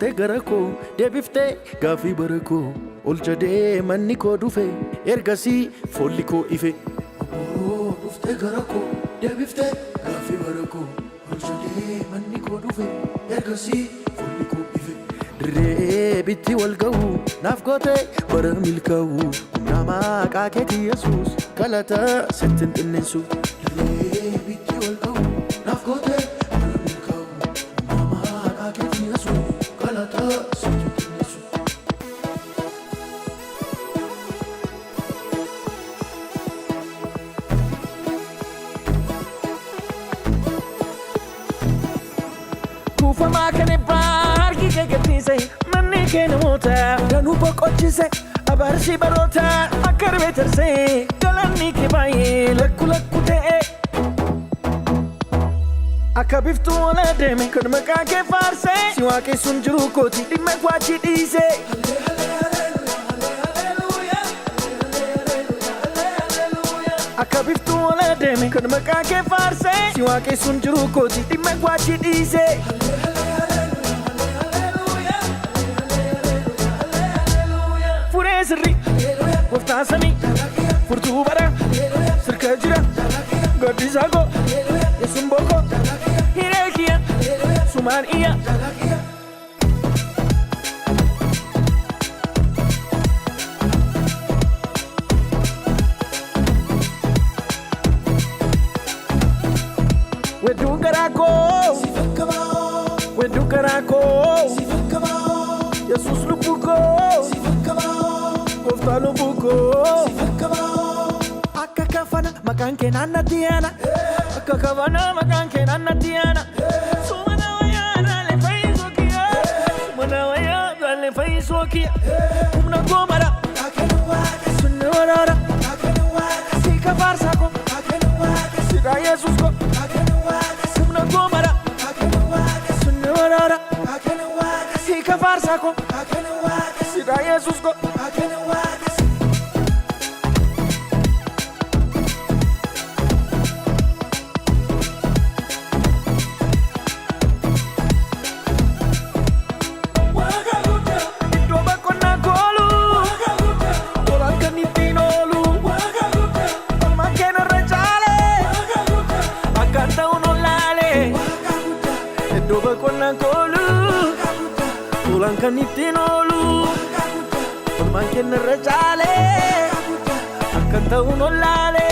Dhuftee gara koo deebiftee gaafii bara koo ol jedhee manni koo dhufe ergasii foolli koo ife. Obboroo dhuftee gara koo deebiftee gaafii bara koo ol jedhee manni koo dhufe ergasii foolli koo ife. Dirree bitti wal ga'u naaf gootee bara milkaa'u humna maqaa keetii Yesuus galata sitti hin xinneessu. Dirree bitti wal ga'u naaf gootee bara milkaa'u humna maqaa keetii Yesuus galata sitti hin xinneessu. Kuufamaa kan eebbaa harki kee gadhiise, manni kee namoota danuu boqochise, abaarsi baroota akka ribee tarsee, galanni kee baay'ee lakku lakku ta'e. Akka biftuu ola deeme kan maqaa kee faarse, si waaqessuun jiru kooti dhimma kwaachi dhiise. Akka biftuu ola deeme kan maqaa kee faarse, si waaqessuun jiru kooti dhimma kwaachi dhiise. Furee sirrii gooftaa samii furtuu bara sirka jira gaddisaa koo yesuun bookoo hiree kiyya sumaan iyya. Wedduu garaa koo, wedduu garaa koo, Yesuus lubbuu koo, gooftaa lubbuu koo. Akka kafana maqaan kee naannatti aana. Akka kafana maqaan kee naannatti aana. Sumana wayyaa dhaalee fayyisuu kiyya. Sumana wayyaa dhaalee fayyisuu kiyya. Humna koo mara. Sunni waraara. Siika faarsaa koo. Sidhaa Yesuus koo. Humna koo mara. Sunni waraara. Siika faarsaa koo. Sidhaa Yesuus koo. Iddoo boqonnaa koolu. Tolaan kan ittiin oolu. Olmaan kee narra caale. Akkaan ta'uun ollaale. Iddoo boqonnaa koolu. Tolaan kan ittiin oolu. Olmaan kee narra caale. Akkaan ta'uun ollaale.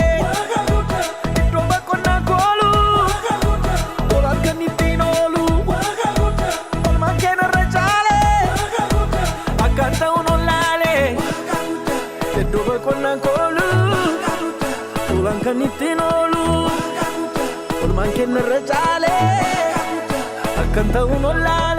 Iddoo boqonnaa koolu. Tolaan kan ittiin oolu. Olmaan kee narra caale. Akkaan ta'uun ollaale. Iddoo boqonnaa koolu. Tolaan kan ittiin oolu. Olmaan kee narra caale. Akkaan ta'uun ollaale.